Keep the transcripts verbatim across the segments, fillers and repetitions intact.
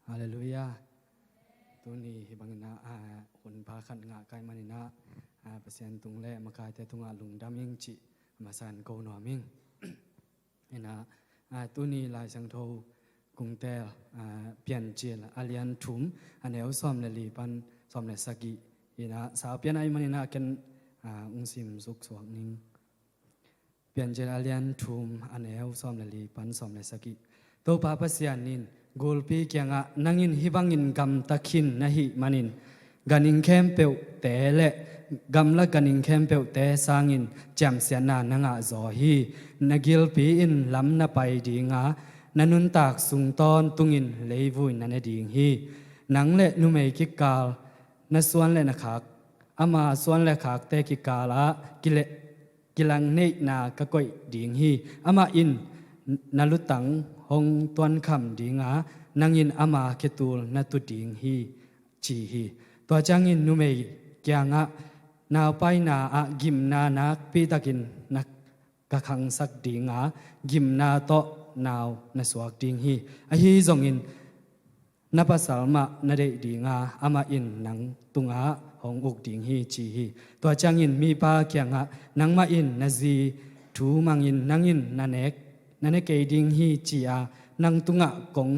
Halleluiah. Tuni hih bangin ah, ah, hun pha khat ngah ka hih manin ah, ah, Pasian tung le makaite tungah lungdam ing cih a masa in ko nuam ing. Inah, ah, tuni Lai Siangtho kong teel, ah, Piancil a lian thum, a neu sawm le li pan sawm le sagih. Inah, sau pian ahih manin ah ken, ah, ung sim suk suak ning. Piancil a lian thum, a neu sawm le li pan sawm le sagih. Topa Pasian in gulpi kiangah, "Nang in hih bangin gamta khin na hih manin, ganhing khempeuhte le gamla ganhing khempeuhte sangin ciamsiatna na ngah zaw hi. Na gilpi in lam na pai ding a, na nuntak sung tawntungin leivui na ne ding hi. Nang le numei kikal, na suan le na khak, ama suan le khakte kikal ah kile-, kilangneihna ka koih ding hi. Amah in na lutang hong tuankham ding a, nang in ama khetul na tu ding hi," ci hi. Tua ciangin numei kiangah, "Naupaina ah gimna nakpitakin na ka khangsak ding a, gimna tawh nau na suak ding hi. Ahi zongin na pasal mah na deih ding a, amah in nang tungah hong uk ding hi," ci hi. Tua ciangin mipa kiangah, "Nangmah in na zi thu mangin nang in na nek, na ne kei ding hi," ci a, nang tungah kong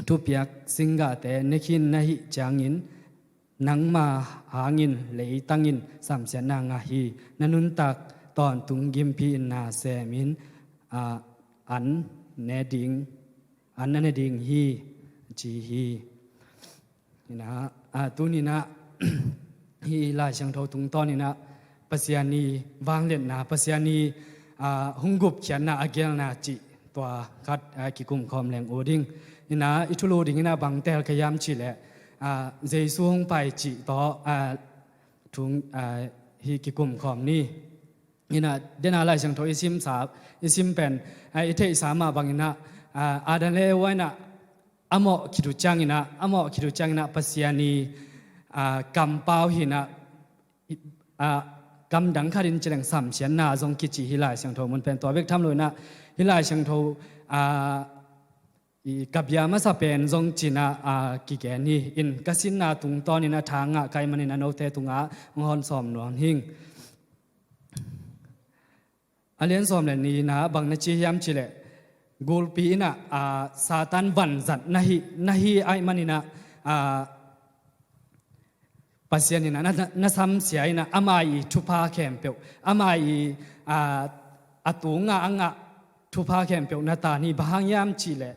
thupiak singgahte ne khin na hih ciangin, nangma hangin leitang in samsiatna ngah hi. Na nuntak tawntung gimpi in na semin, ah, an ne ding, an na ne ding hi, ci hi. Inah, ah, tuninah hih Lai Siangtho tungtawninah Pasian i vangliatna, Pasian i, ah, hong gupkhiatna a gelna cih tua khat, ah, kikumkhawm leng uh ding. Inah i thulu dinginah bang teel ka hiam cihleh, ah, Jesu hong pai cih tawh, ah, thung, ah, hih kikumkhawm ni. Inah dena Lai Siangtho i simsa, i sim pen, ah, i theihsa mah banginah, ah, Adam le Eva inah a mawh khit uh cianginah, a mawh khit uh cianginah Pasian i, ah, kampau hinah, ah, kamdang khatin ci leng samsiatna zong kici hih Lai Siangtho mun pen. Tua bek tham loinah hih Lai Siangtho, ah, i ka bia masa pen zong cinah, ah, kigen hi. In ka sinna tungtawninah tha ngah ka hih manin a note tungah hong hon sawm nuam hing. A lian sawm le nihna bang na ci hiam cihleh, gulpi inah, ah, Satan vanzat na hi, na hi ahih maninah, ah, Pasian inah na, na, na samsia inah ama i thupha khempeuh, ama i, ah, a tungah a ngah thupha khempeuh na tan hi. Bang hang hiam cihleh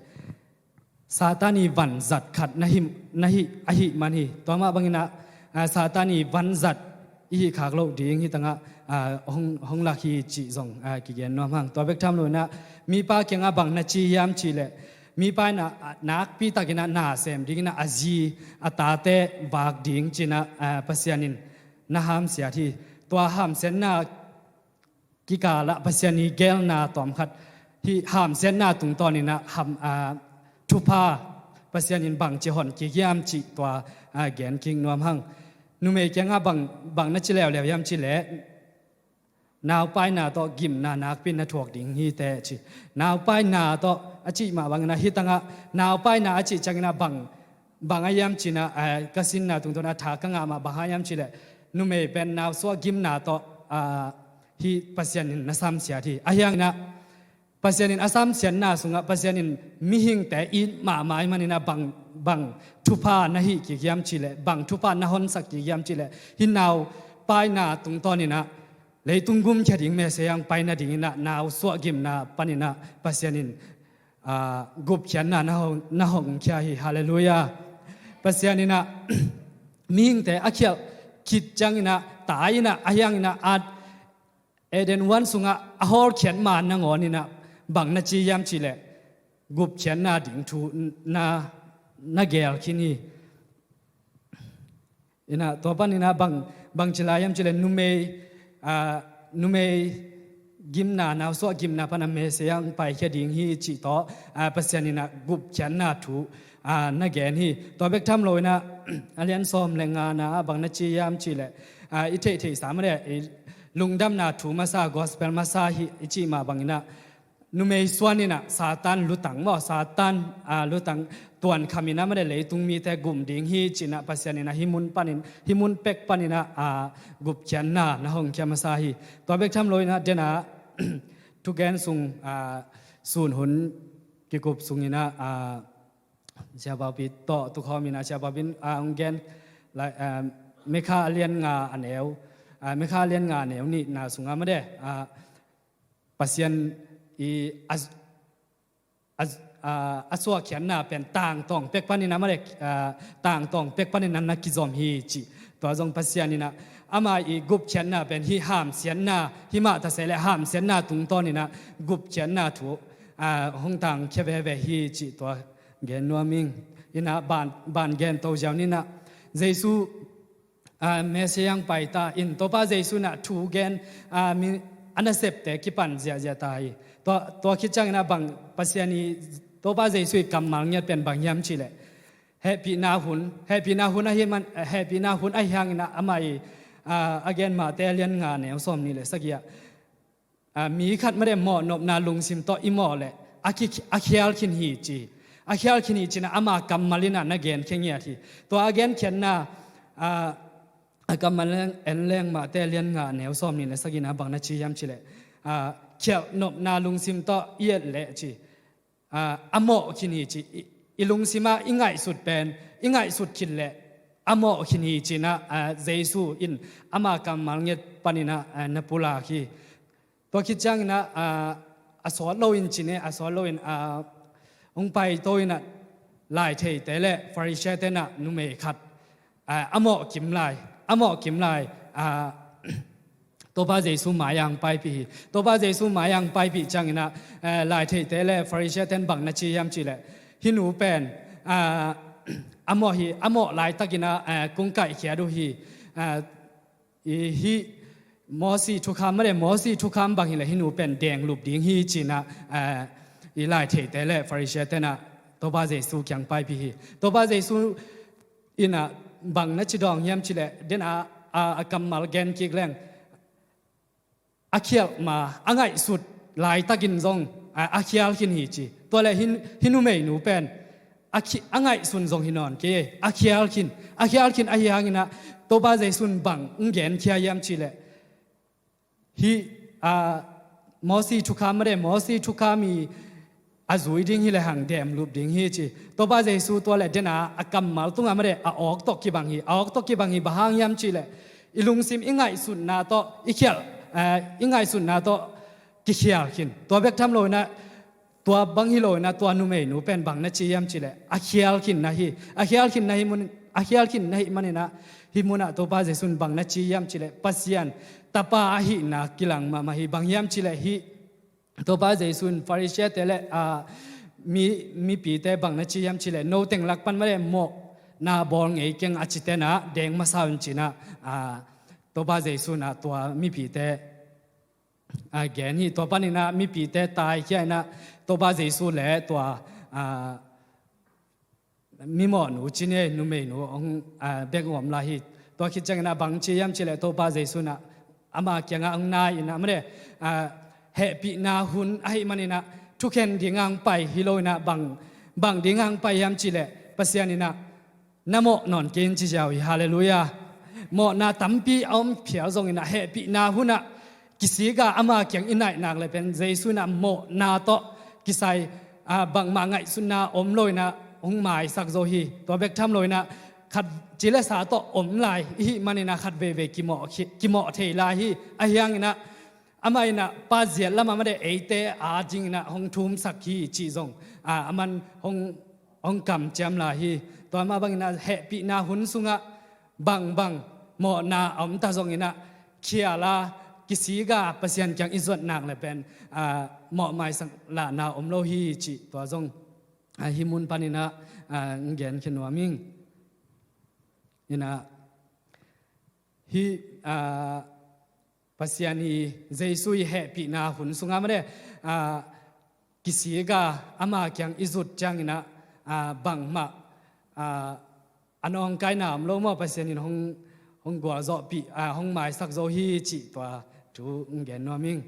Satan i vanzat khat na hih, na hih, ahih man hi. Tua mah banginah, ah, Satan i vanzat i hih khak loh ding hih tangah, ah, hong, hong lak hi cih zong, ah, kigen nuam hang. Tua bek tham loinah mipa kiangah bang na ci hiam cihleh, mipa inah, ah, nakpitakinah na sem dinginah a zi a tate vak ding cinah, ah, Pasian in na hamsiat hi. Tua hamsiatna kikalah Pasian i gelna tawmkhat, hih hamsiatna tungtawninah ham, ah, thupha Pasian in bangci hon kik hiam cih tua, ah, gen kik nuam hang. Numei kiangah bang, bang na ci leuleu hiam cihleh, naupaina tawh gimna nakpi na thuak ding hi teh ci. Naupaina tawh a cih mah banginah hih tangah naupaina a cih cianginah bang, bang a hiam cinah, ah, ka sinna tungtawn a tha ka ngah mah bang a hiam cihleh, numei pen nausuah gimna tawh, ah, hih Pasian in na samsiat hi. Ahi hanginah Pasian in a samsiatna sungah Pasian in mihingte it mahmah ahih maninah bang, bang thupha na hih kik hiam cihleh, bang thupha na honsak kik hiam cihleh, hih naupaina tungtawninah leitung gumkhia ding Messiah hong pai nadinginah nausuah gimna paninah Pasian in, ah, gupkhiatna na hong, na hong khia hi. Halleluiah. Pasian inah mihingte a khialh khit cianginah, tai inah, ahi hanginah at Eden huan sungah a hawlkhiat ma nangawninah bang na ci hiam cihleh, gupkhiatna ding thu na, na geel khin hi. Inah tua paninah bang, bang ci lai hiam cihleh numei, ah, numei gimna, nausuah gimna panah Messiah hong paikhia ding hi cih tawh, ah, Pasian inah gupkhiatna thu, ah, na gen hi. Tua bek tham loinah a lian sawm le ngana ah bang na ci hiam cihleh, ah, i theihtheihsa mah le i lungdamna thu masa, gospel masa hi i cih mah banginah numei suan in ah Satan lutang maw, Satan, ah, lutang tuankham in ah made leitung mite gum ding hi ci-in ah Pasian in ah hih mun panin, hih mun pek panin ah, ah, gupkhiatna na hong khia masa hi. Tua bek tham lo in ah den ah thugen sung, ah, sun hun kikup sung in ah, ah, Siapapi tawh tukhawm in ah Siapapi in, ah, hong gen lai, ah, Mikha a lian nga a neu, ah, Mikha a lian nga a neu nihna sung ah made, ah, Pasian i a, a, a, a suahkhiatna pen tangtawng pek panin ah made, ah, tangtawng pek panin ah na kizom hi ci. Tua zong Pasian in ah ama i gupkhiatna pen hih hamsiatna, hih mah ta se leh hamsiatna tungtawn in ah gupkhiatna thu, ah, hong tangkhia veve hi ci tua gen nuam ing. In ah ban, ban gen to ziau ni in ah Jesu, ah, Messiah hong pai ta in Topa Jesu in ah thu gen, ah, mi, a nasepte kipan ziahziah ta hi. Tua, tua khit ciangin ah bang Pasian i Topa Jesu i kammal ngiat pen bang hiam cih leh hehpihna hun, hehpihna hun ahi man, hehpihna hun ahi hangin ah ama i, ah, a gen Mate a lian nga a neu sawmnih le sagih ah, ah, mi khat made mawhnopna lungsim tawh i mawh leh a ki, a khial khin hi ci. A khial khin hi ci-in ah ama kammal in ah na genkhia ngiat hi. Tua a genkhiatna, ah, a kammal en leng Mate a lian nga a neu sawmnih le sagihna bang na ci hiam cih leh, ah, khialhnopna lungsim tawh i et leh ci, ah, a mawh khin hi ci. I, i lungsim ah i ngaihsut pen i ngaihsut khin leh a mawh khin hi ci-in ah, ah, Jesu in ama kammal ngiat panin ah, ah, na pulak hi. Tua khit ciangin ah, ah, a sawt loin ci ni, a sawt loin, ah, hong paito in ah laitheite le Pharisee-te in ah numei khat, ah, a mawh kim lai, a mawh kim lai, ah, Topa Jesu mai-ah hong paipih hi. Topa Jesu mai-ah hong paipih ciangin ah, eh, laitheite le Pharisee-te in bang na ci hiam cih leh hih nu pen, ah, a mawh hi, a mawh laitakin ah, eh, kong kaihkhiat uh hi. Ah, i hih Mosi thukham made, Mosi thukham bang hi leh hih nu pen denglup ding hi ci-in ah, eh, i laitheite le Pharisee-te in ah Topa Jesu kiang paipih hi. Topa Jesu in ah bang na ci dawng hiam cih leh den ah, ah, a kammal gen kik leng a khialh ma, a ngaihsut laitakin zong, ah, a khial khin hi ci. Tua leh hih, hih numeinu pen a khi, a ngaihsun zong hi nawn kei, a khial khin, a khial khin ahi hangin ah Topa Jesu in bang hong genkhia hiam cih leh hih, ah, Mosi thukham made, Mosi thukham i a zui ding hi lehang denglup ding hi ci. Topa Jesu tua leh den ah a kammal tungah made a awk tawh kibang hi, a awk tawh kibang hi. Bang hang hiam cih leh i lungsim i ngaihsutna tawh i khialh, eh, i ngaihsutna tawh kikhial khin. Tua bek tham lo in ah tua bang hi lo in ah tua numeinu pen bang na ci hiam cih leh a khial khin na hi, a khial khin na hi mun, a khial khin na hi manin ah hih mun ah Topa Jesu in bang na ci hiam cih leh Pasian Tapa ahihna kilang mahmah hi. Bang hiam cih leh hih Topa Jesu in Pharisee-te le, ah, mi, mipite bang na ci hiam cih leh no teng lak pan made mawhna bawl ngei keng a cite in ah deng masa un ci-in ah, ah, Topa Jesu in ah tua mipite, ah, gen hi. Tua panin ah mipite taikhia in ah Topa Jesu le tua, ah, mimawhnu ci ni, numeinu hong, ah, bek hong om lai hi. Tua khit ciangin ah bang ci hiam cih leh Topa Jesu in ah ama kiangah hong nai in ah made, ah, hehpihna hun ahih manin ah thukhen dingah hong pai hi lo in ah bang, bang dingah hong pai hiam cih leh Pasian in ah na mawh nawn kei in ci ziau hi. Halleluiah. Mawhna tampi a om phial zongin ah hehpihna hun ah kisik a ama kiang i naih nak leh pen Jesu in ah mawhna tawh kisai, ah, bangmah ngaihsutna om lo in ah hong maisak zo hi. Tua bek tham lo in ah khat ci le sa tawh om lai i hih manin ah khat veivei kimawh khi, kimawh thei lai hi. Ahi hangin ah amah in ah Pa ziat lamah made eite adingin ah hong thumsak hi cih zong, ah, aman hong, hong kamciam lai hi. Tua mah bangin ah hehpihna hun sungah bangbang mawhna a om ta zongin ah khial a kisik a Pasian kiang i zuat nak leh pen, ah, mawh maisak lahna om lo hi cih tua zong, ah, hih mun panin ah, ah, hong genkhia nuam ing. In ah hih, ah, Pasian i Jesu i hehpihna hun sungah made, ah, kisik a ama kiang i zut ciangin ah, ah, bangmah, ah, a nawngkaina om lo maw, Pasian in hong, hong gualzawhpih, ah, hong maisak zo hi cih tua thu hong gen nuam ing.